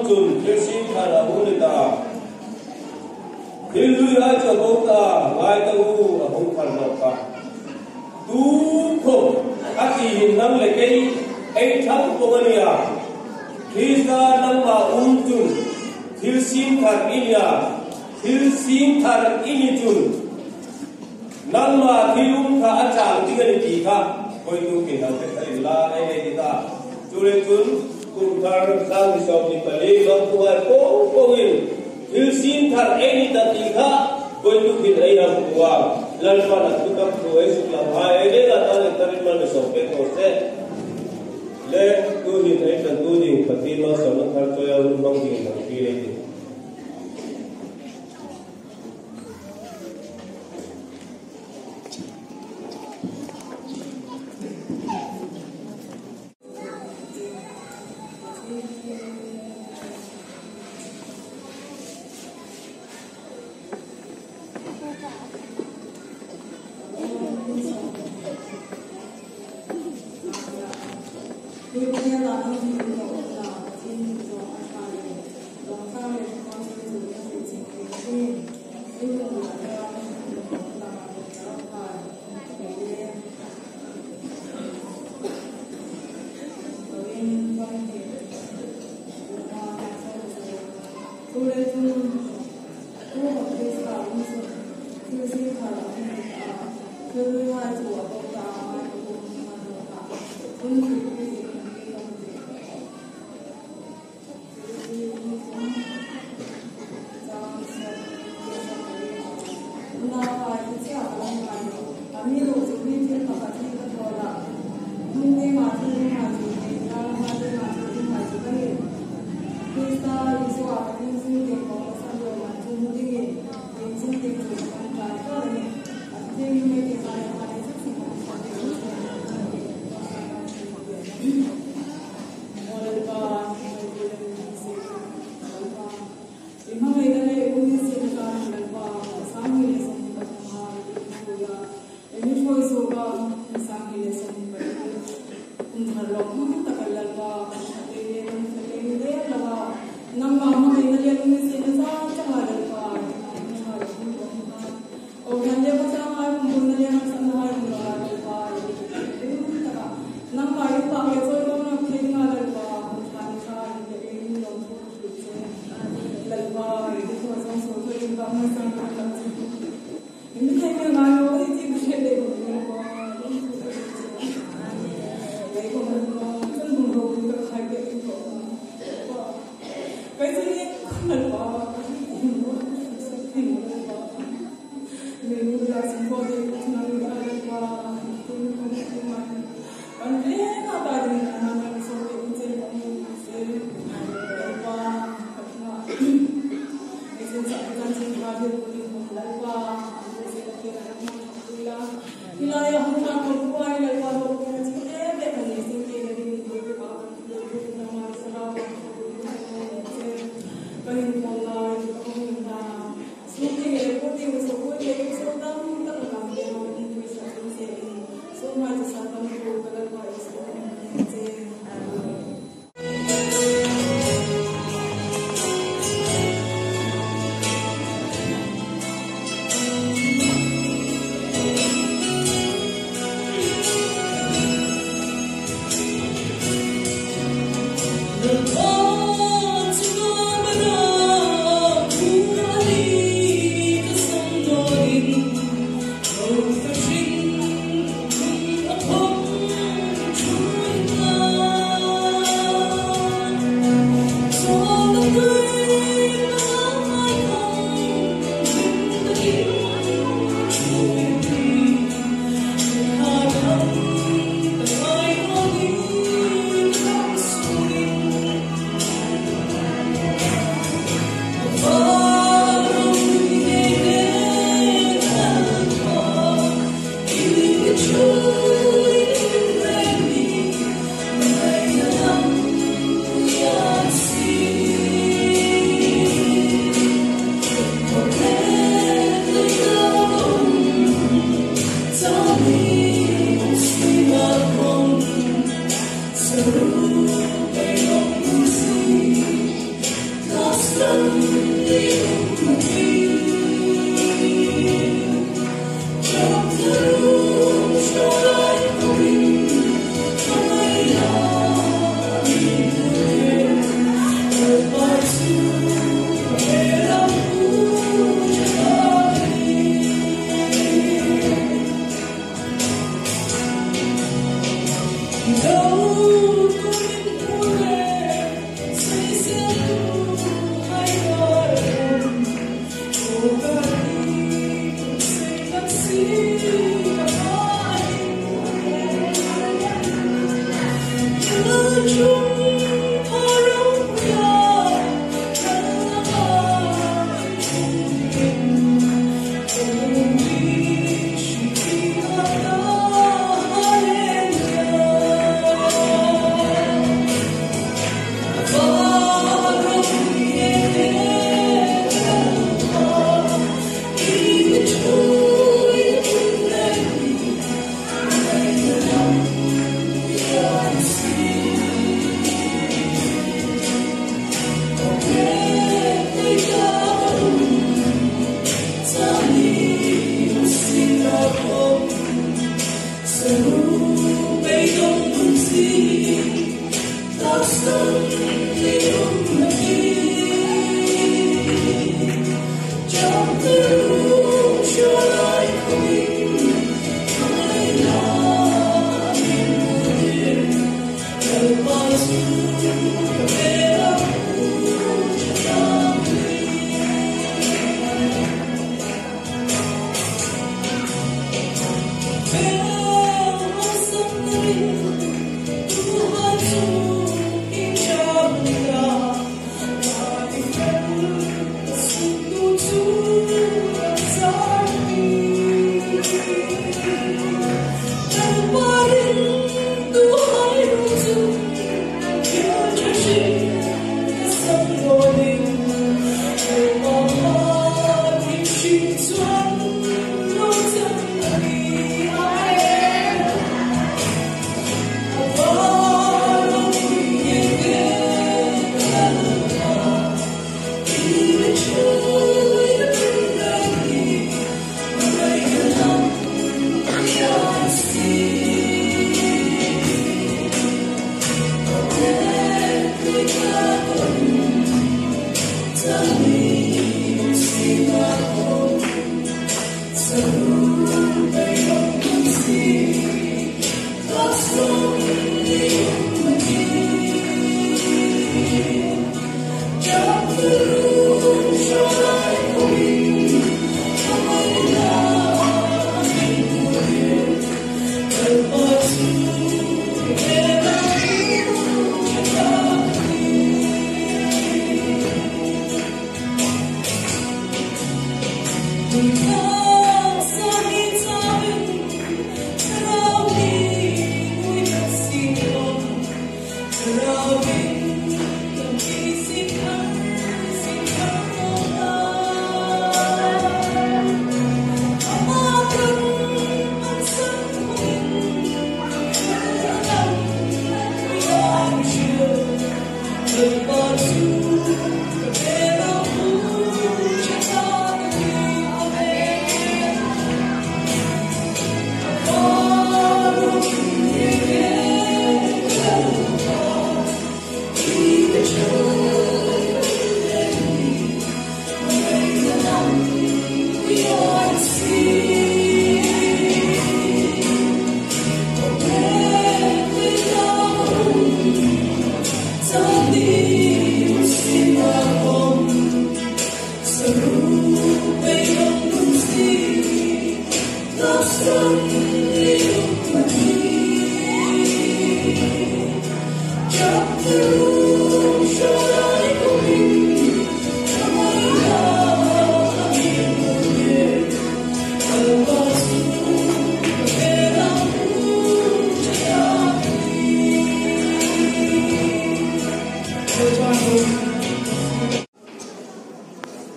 chun thil sim thar a hung ni ta. Thil hlui ai chu a bo ta, ngai ta u, a hung thar zawk kha. Tu khawp a tihin nang le kei ei thang pawh a nia. Krista nangmah um chun thil sim thar i nia, thil sim thar i ni chun nangmah thil um kha a chang ding a ni tih kha hawitu kin nang te kha in la ei ei ti ta. Chu le chun kum thar 2024 lawmthungai pawng pawngin Thil sim thar ei ni ta tih kha Bawitu khin ei ham ku a, Lalpan a thutak thu ei suk lam hai ei reng a tan in tarin mal mi sawm pek rawh se. Le tu hin ei tan tu ding Pathian malsawmna thar chawi a hun hmang ding in ang fir ei ti.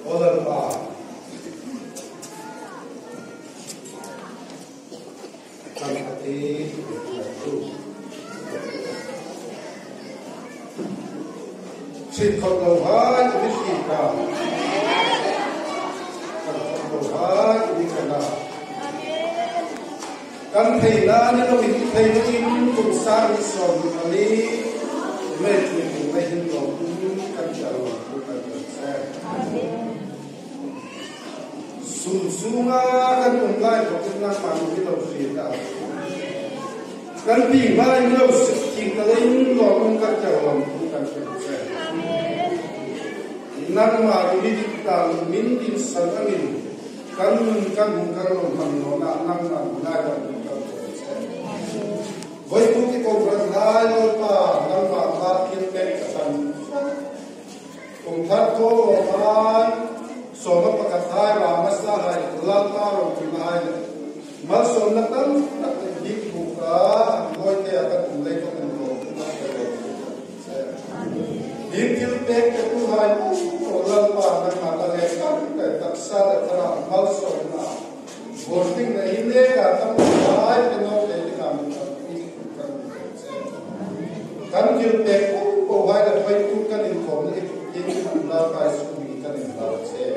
Aw Lalpa, kan ati tu. Hrin khawt lo hai mi hrin ka. Kan khawt lo hai mi kana. Kan thei na ni lo in thei na in kum sang ni som ni pali me tu tu me hin lo kan cha lo ku kan kan se. Sum sunga kan um lai ko tin na ma ni lo hrin ta. Kan ping lai lo ting ka lein lo kum kan ter lam ku kan ter che. Nang ma ri dik ta min din san angin kan nun kan hung kan lo mang no na nang ma ngai lam ku kan ter che. Voi ku ki ko ran lai lo pa nang ma ma thiên pe ka san. Kum that to lo mai so ma pakat hai wa ma sa hai la ta ro ki mai mal so na tam tak dik bu ka ngoi te ka tum le ko kan lo dik til pe ke tu hai ko la pa na ma ta le kam te tak sa le thara mal so na boarding na hi le ka tam hai pe no te ka mi ka kan kan til pe ko ko hai la pai tu kan in khom ni in la kai su mi kan in la che.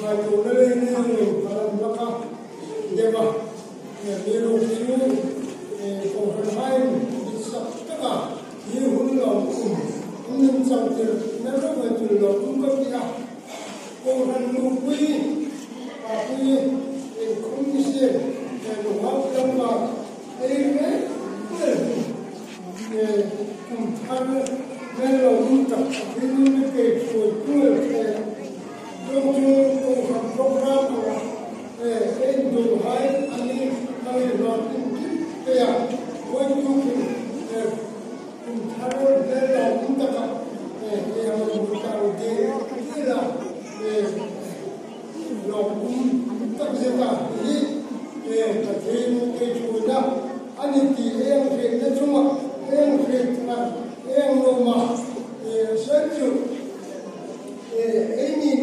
Ngai na lei ni ang in phalam laka deuh a, mi ruk chu Kohhran hain dik sak taka hi hun lo um an nin chang tir na reuh mai tul lo tum ka ti a. Kohhran nupui Papui inkhawm ni sin lunghak tlangval ei reng reng hi kum thar mel lo um tak a thil ni kei thawi tual thei Chung chu Kohhran program anga en duh hai a ni a rinhlawh tin kip te a Vawitu khi kum thar hmel lo awm taka hei ang a hmu ta u te tila lawmawm tak zet a hi Pathian kei thuina a ni tih eng hriatna chungah eng hriat thar eng lawma sawi chu Einin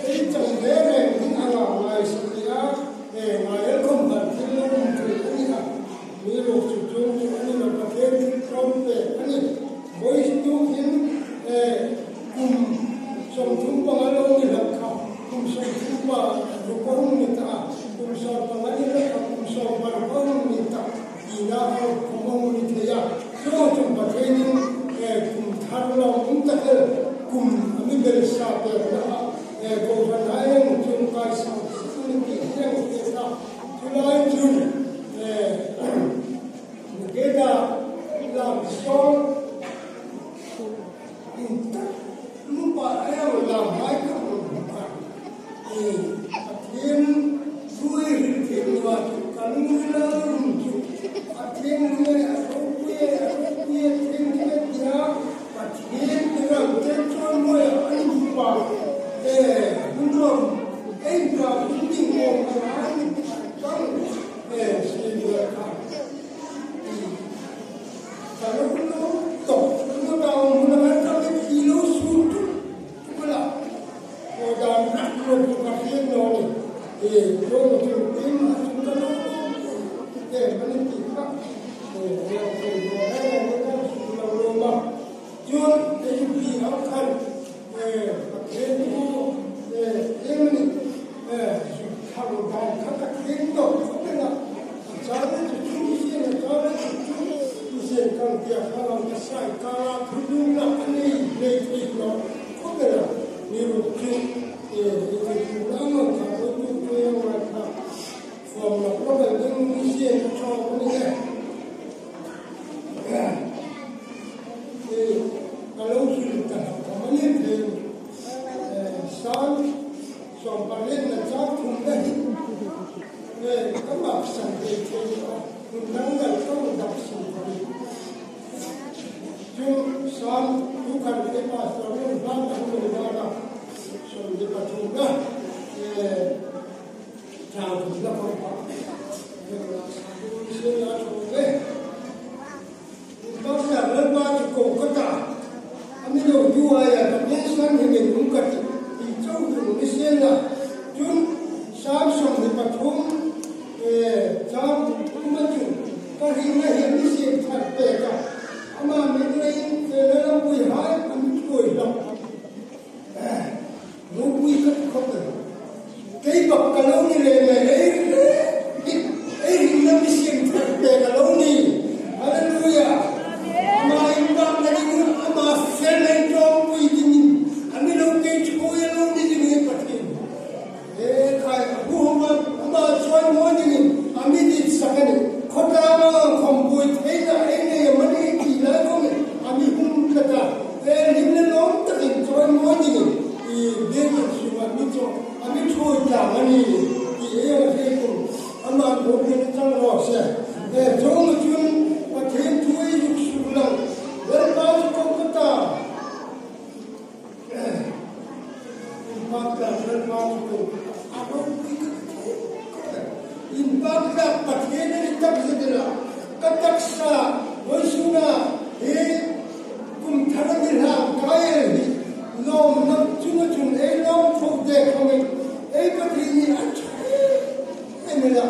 ei chang ve reng ding anga ngai satliah ngai elkhawm dan thil lo awm thei a ni a, mi ruk chu chung chu a ni lo, Pathian thil tlawm pek a ni. Voice tukin kum 35 lo ni hlauh kha kum 30 pa ruk a hung ni ta a, kum 15 ni hlauh kha kum 16 a hung ni ta tihna a awm a hung ni thei a. Chu chung Pathianin kum thar lo awm tak el kum a mi bel sa pekna ah Kohhran ah eng chung kai sang sang ni tih reng hriat a, chulai chu Geda lam sawn in tak lupa eng lam hai ka rawn hmu a, Pathian thui rin thiam lo ah chu kan nui lo rum chu Pathian nge a ropui e a ropui e thil hi a ti a, Pathian i ram te chuan mawi ah an duh pa e hun rawm ein ka hun ding awm ang a ni phar kang e si buai kha i ka lo lo tawp lo ta awm hun ang an ram e thi lo sur tuk tuk a la aw dan rak lo chu ka hriat lo a ni e chuan chu keimah chu ka lo tawp em a ni tih kha e riak thei ve reng reng e kan hrilh lo lawm a chuan hei bi ang khan e Pathian chu e eng a ni e zuk thar dan kha ka thleng tawh khawp reng a a chang chu chu hian a chang chu chu misen kang tia kha lo ka sai kara thu lung lah a nei hlei thei tawh khawp reng a. Mi ruk chu i thei tur ang ang kha pawh tu tu ang ngai kha form lawk lawk ang ding ni sian a tha awm a ni e. I ka lo hrilh ta hlauh tham a ni thei Sang 18 na chang thum na hi ka mak san thei thei a hun dang dal ka rawn dak sin tho ni. Chu Sam thu khat te pastor rin hlan tak lo dan a 23 na chang thum na pawh kha sian a thu ve. Pastor Lalpa chu ko ka ta ami lo du aia ka pian san hi min um ka ti ti chauh chu mi sian a chun Sam 23 chang thum a chu Ka rinna hi mi siam that pek a, amah min leiin felna lampui hai a mi thuai hlauh. Ropui ka ti khawp em? Kei bak ka lo ni leh mai ei reng hi ei rinna mi siam that pek a lo ni. Hallelujah! Amah in bak na ding in amah fel ei tlawmpui ding in a mi lo kei thuai a lo ni ding hi Pathian. He khai a huham a, amah chuan mawi dingin a mi dit sak a ni. Khawtlanga ang khawmpui theihna ei nei a mani tih lai kawngin a mi hum tlat a, he hlim le lawm takin chuan mawi dingin i biakinn chhungah mi chaw a mi thui tlang a ni tih ei ang hriat kum amah hmuh hian a chang rawh se. He chhunga chun Pathian thu i zuk suk lang Lalpa chu Kolkata. Inpaktlak Pathian a ni tak zet ila, ka taksa Vawisuna hi kum thar a ni hlang kai el hi lawmna chunga chung ei lawm tho dek hawngin ei Pathian hi a tha em em ila,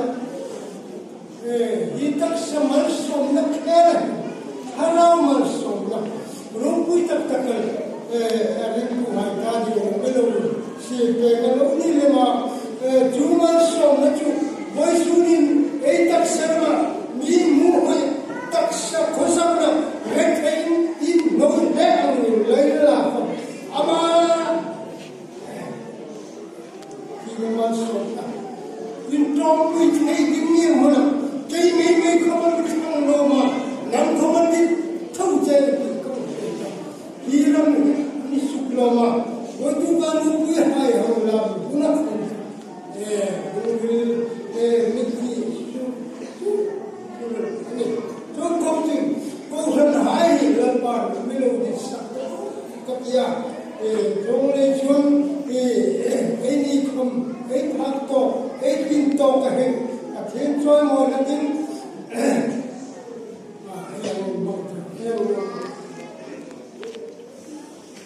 Hi taksa malsawmna kher a ni. Thlarau malsawmna ropui tak tak a ringtu hai ta ding awm e lo si pek a lo ni le. na malsawmna in tawngpui thei ding nge hmuna kei mai mai khawm an thlang lawm a, nang khawm an dik tho che le tih ka hmu thei ta. Hi ram hi an i suk lawm a, Bawitu ka nupui hai ho lam huna khum e lungril e mitthi su chu tur a ni. Chuan khawm chin Kohhran hai hi Lalpa'n a milo dik sak ta ka ti a, e zawng lei chuan e ei ni khawm ei phak tawk ei tlin tawk a heng a then chuai mawi na ding a hei ang in bawk ta hei ang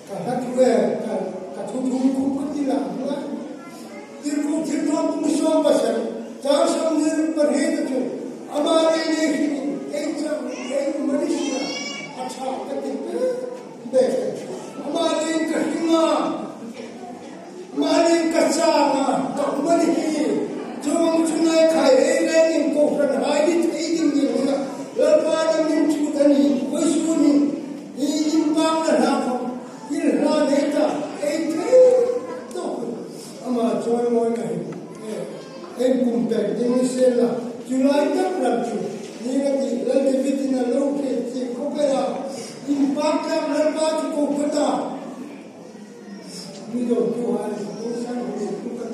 Ka hla thu e, ka ka thu thum khup ka ti lah ang a. Tirhkoh thil thawn kum 17, chang 28 te chu amah leh leh hrim in ei chang ei Malaysia a tha ka ti ber ber. Amah leh in ka hring a, amah leh in ka chang a, ka um a ni hi. Chuang chu nai khai ei reng in kohhran hai ni thei ding ni hun a, Lalpa ram min thut a ni, Vawisun in. Hi innpang na hla kho thil hla nei ta ei thei tawk in amah chawimawi na hi e en pumpek ding ni sel la chu lai tak lam chu ni na ti Lal David in a lo hriat chiah khawp e a innpang tlak Lalpa chu ko khat a mi do tu hai tu san hi tu ka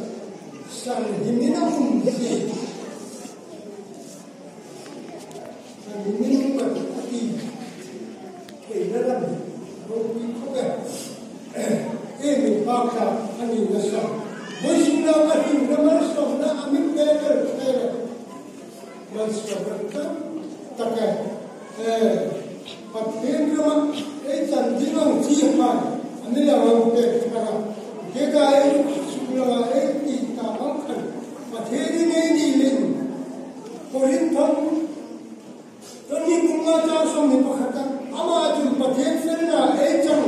san hi min a um si Kan minung kan a ti theihna lam hi ropui khawp e. Em in pa kha a ni nasa. Vawisuna ka hlimna malsawmna a min pe ber kher e. Malsawmna tam tak e. Pathian rama ei chan ding ang chi han a ni lo ang pek thar a. Geka ei ruk suk lama ei tih tak ang khan Pathian in ei ni lin Korinthon chuan mi kum nga chang 21 a, amah chun Pathian felna ei chang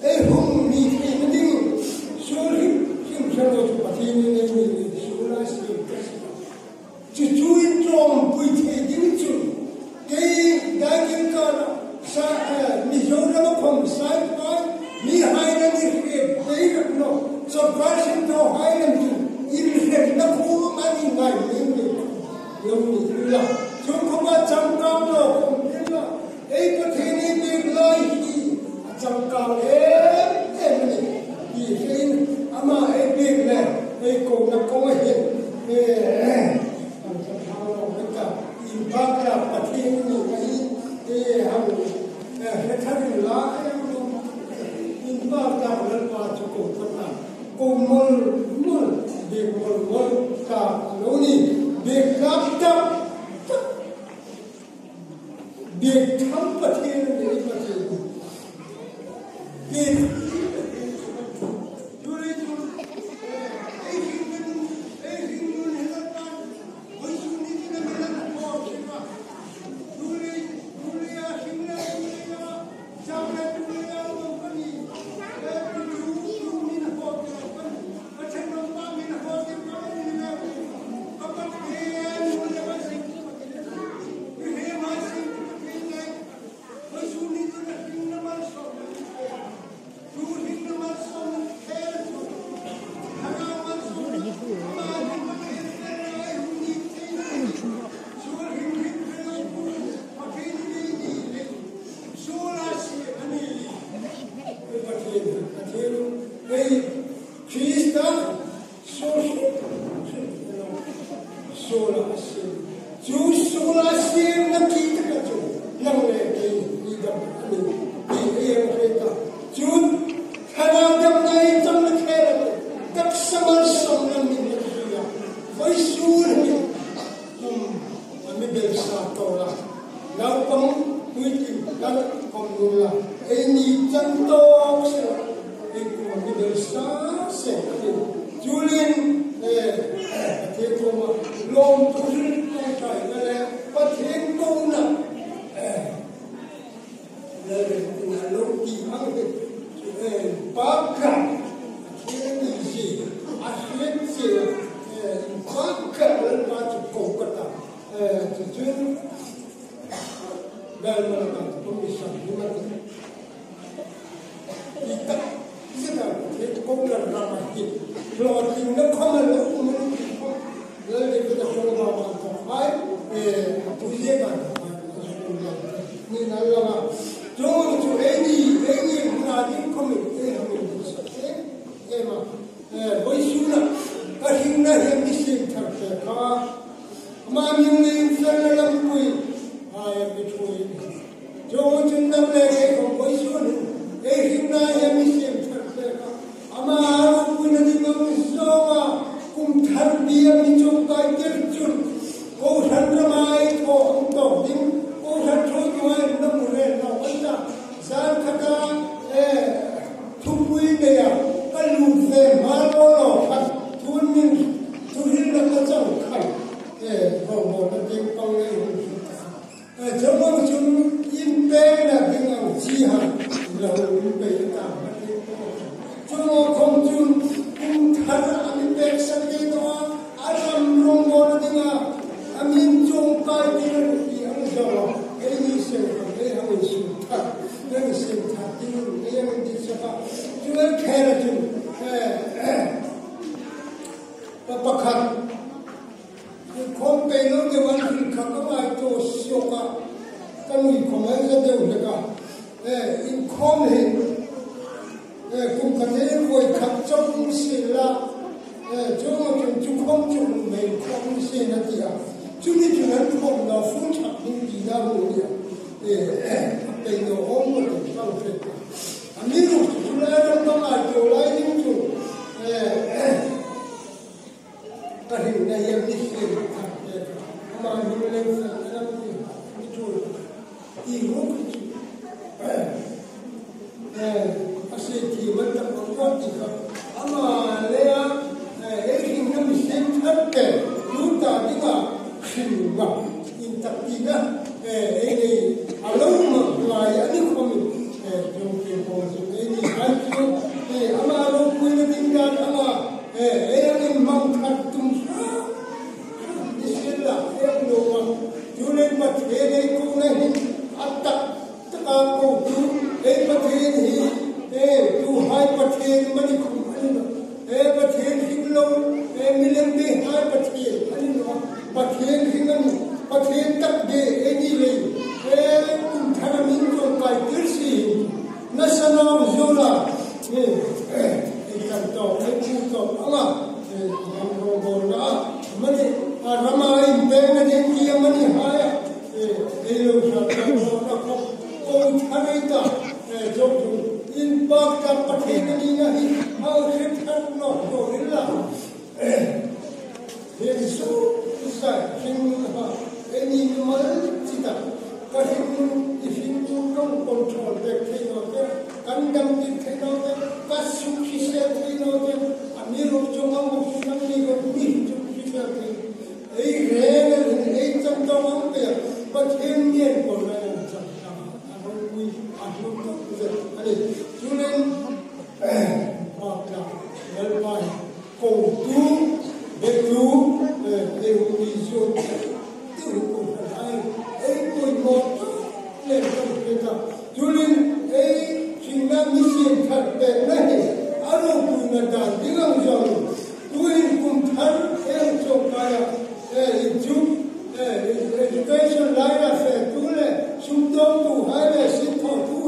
ei hung mi theihna ding sual hrim hrim hre lo chu Pathian in ei mi leh sual a siam ta si a. Chu chu in tlawmpui thei ding chu kei daikin karah sa Mizoram a khawm Saipai mi Highland i hriat beirek lo Sawrkar Sintho Highland chu inhremna khum an inngai mai mai lo ni ila. Chhungkhawma changkang lo awm ila ei Pathian ei bik lai hi a changkang em em a ni tih hrein amah ei bik leh ei kohna kawng a hian an hre thang lo vek a. Inbakah Pathian nih na hi han hre thar in la em lo. Inbakah Lalpa chu ko phawt a, ko mawlh mawlh, bik mawlh mawlh tlak a lo ni. Bik tlak tak tak, bik tham Pathian a ni i Pathian hi. Bik hi Pathian chu kan thu. Chulei chu ei hringnun, ei hringnun hi Lalpa'n Hlawhtlinna khawm a lo awm a ni tih pawh Lal David-a hruai vang vang tawh khai a puiziah dan tawh khai a zung dan te niin an lang a. Chung chu ei ni, ei ni hmunah ding khawmin ei hamin min sak em em a. Vawisunah ka hringna hian mi sim thar hle kha amah min ngeiin felna lampui aia mi thu in hi. Chung chu nang leh kei khawm vawisun in ei hringna hian mi sim thar hle kha amah ropuina ding ang zawnga kum thar bia mi chungkai tir chun Kohhran rama ei thaw ang tawk ding Kohhran thu hnuai in na mu rel lo an ta. Zan khata thupui neia ka lut ve hma law law khan tun min thuhrilna ka chang khan rawngbawlna ding pang nei hun hrim ta kha chawmang chung in pengna ding ang chi han lo in bei atan hma ding pawh chungaw khawm chun kum thar a mi pek sak te tawh a a ram rawngbawlna dinga a min chung kai tir ti ang zawng a kei ni seng ang kei hang in sum thar kan sem thar ding kei ang in ti sak a chuan khera chu pa pakhat inkhawm pei lo deuh an hrilh kha ka ngai tawh siawk a ka nui khawm an za deuh hlek a inkhawm hi kum khat hi vawi khat chawng si la chung a chung chu khawm chu mei khawm si na ti a chumi chu an khawm lo fun thak ding ti na hu nia a pei no awm mo ti kang hre a mi ruk chu lai ram ka ngai to lai ding chu ka hring na hian mi sim thak te ama hing leng san lam ti mi thu ti ruk chu A si thi bantuk a tuah ti kha amah le ah ei hring na mihring that te tu ta dingah hring bak in tak ti na ei nei a lo mak ngai an i khawm in chung ti pawl cu ei ni hai cu amah ropui na ding dan anga ei ang in mang that tum hram hram ni sil la em lo ma tu len Pathian ei ko na hin a tak Taka ko cu hei Pathian hi e tu hai Pathian mani khum ani lo e Pathian hing lo e milem be hai Pathian ani lo Pathian hing ani Pathian tak be e ni lei e kum thar min chong kai tir si hin na sanong zola e e kan to e pu to anga e ram ro bol na mani rama in pe na ding ki mani hai Ei reng a rin ei chang tawng ang te Pathian ngen kawl lai an chang tlang a, a ropui a hlu tak zet a ni. Chunin Bakla Lalpa hi kotu, betu, ei hu ni zuan deuh deuh hi ko hran ai, ei pawimawh tak leh kan hriat a. Chunin ei hringna misiam thar pekna hi a ropuina dan ding ang zawngin Tuin kum thar eng chawngkaia inchuk education laina hretu leh sumdawngtu hai leh sithawtu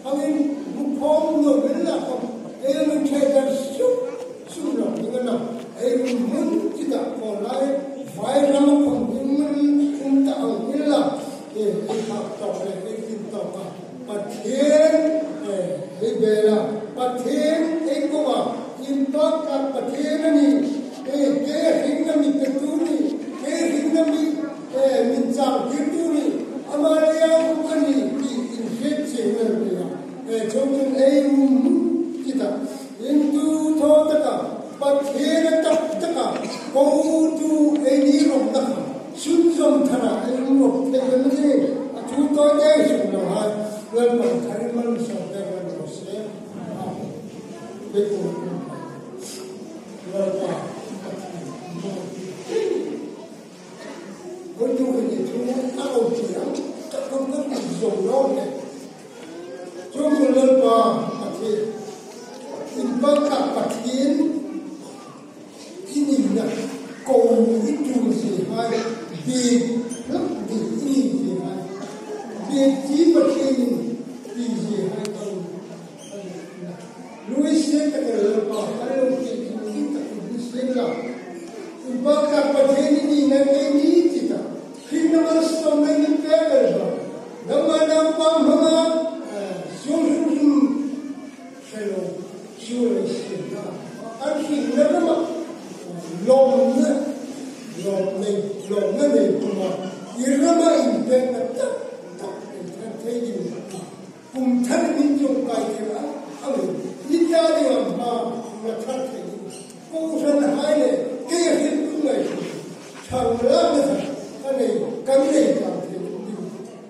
hangin hmukhawm nuam in la khawp eng in thehdarh sup sup lo ding a lang. Ei rum hmun chitah kawl lai vai ram a khawm ding um ta ang in la ei phak tawk leh ei tlin tawk a Pathian ei bel a, Pathian ei ko a, in bak tak Pathian a ni, ke hring na mi petu ni, ke hring na mi min chang tirtu ni, ama leo a ni tih in hriat chiang vel mai a, chung chung ei rum ti tak, in tu thaw taka Pathian a tak taka ko tu ei ni rawm na kha sunzawm tharah ei rum rawp theih em ni, a thu tawi te sum lo hai Lalpan thar in malsawm pek reng rawh se. Amen. Bi dik i ni ti hai. Bi ti Pathian in ti zi hai ka u a ni na. Louis sian tak e Lalpa kan lo ti in ti tak in ni sian la. In pa tlak Pathian i ni na kei ni ti ta. Hrinna malsawm na in pe Lalpa. Nangmah nangpa hmanga sual hrimhrim hre lo sual i siam na an hrinna ramah lawmna lawm nei lawmna nei kuma i rama inpekna tak tak ei thar thei ding kum thar min tawngkai thei ang angin i ta dingah hma la thar thei ding Kohhran hai leh kei a hrilh tum ngaihhrilh thang lakna thar ka nei kan nei tlang thei duh ding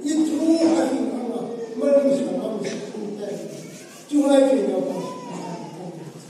i thu a hrilh anga malsawm ang thu te chu ngaithei lo pawh a kan kan nei thei.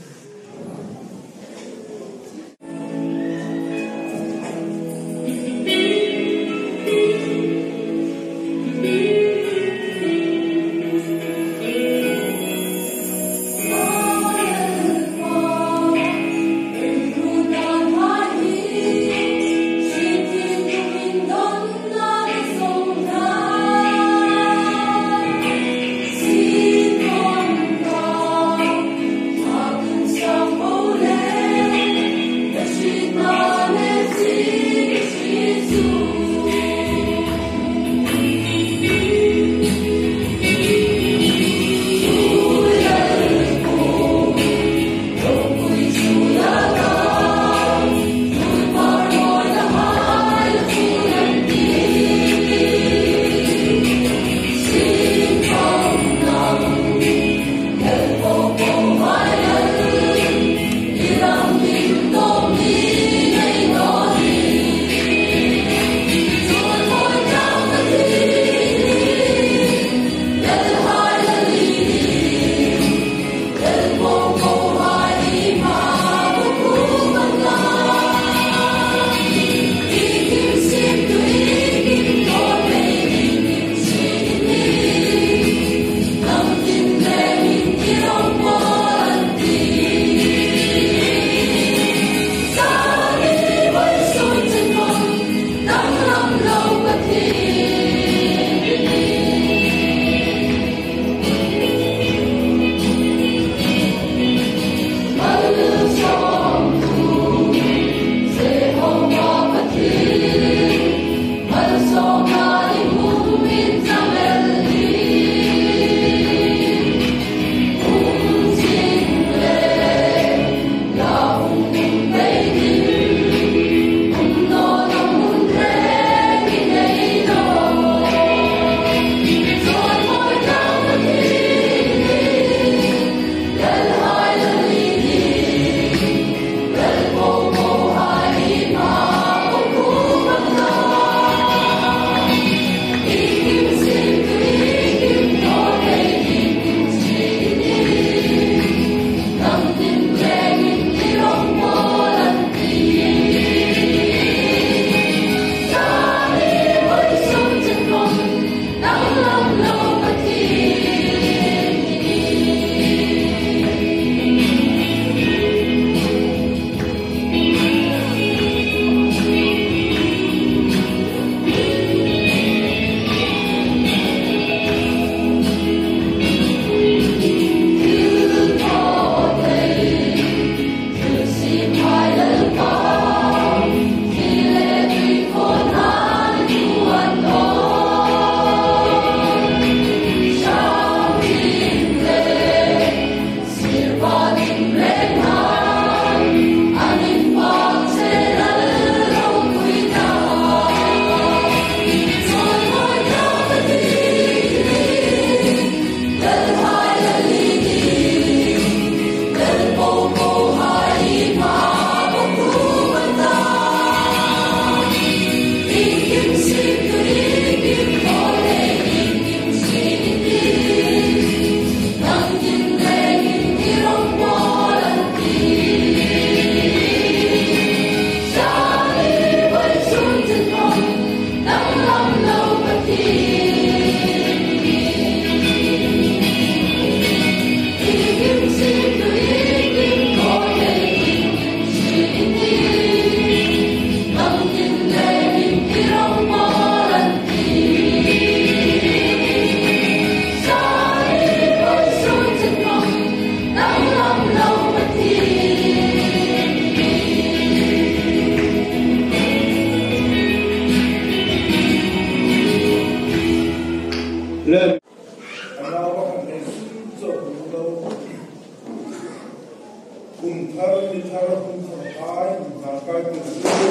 thar hun thar ai thar kai tu chu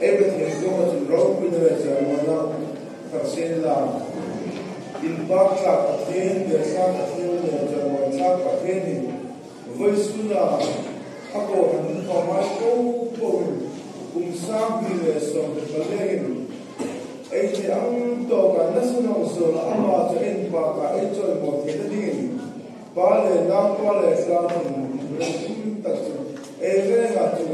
e be thian ko ma chu ro pui na le cha mo na thar sen la in pak tla pathian de sa pathian le cha mo tla pathian ni voi su na a ko han ko ma ko ko kum sang ni le som de palen ei te ang to ka na su no so la ama cha en pa ka ei choi mo the na ding pa le na pa le sa thin tak chu e ve nga chu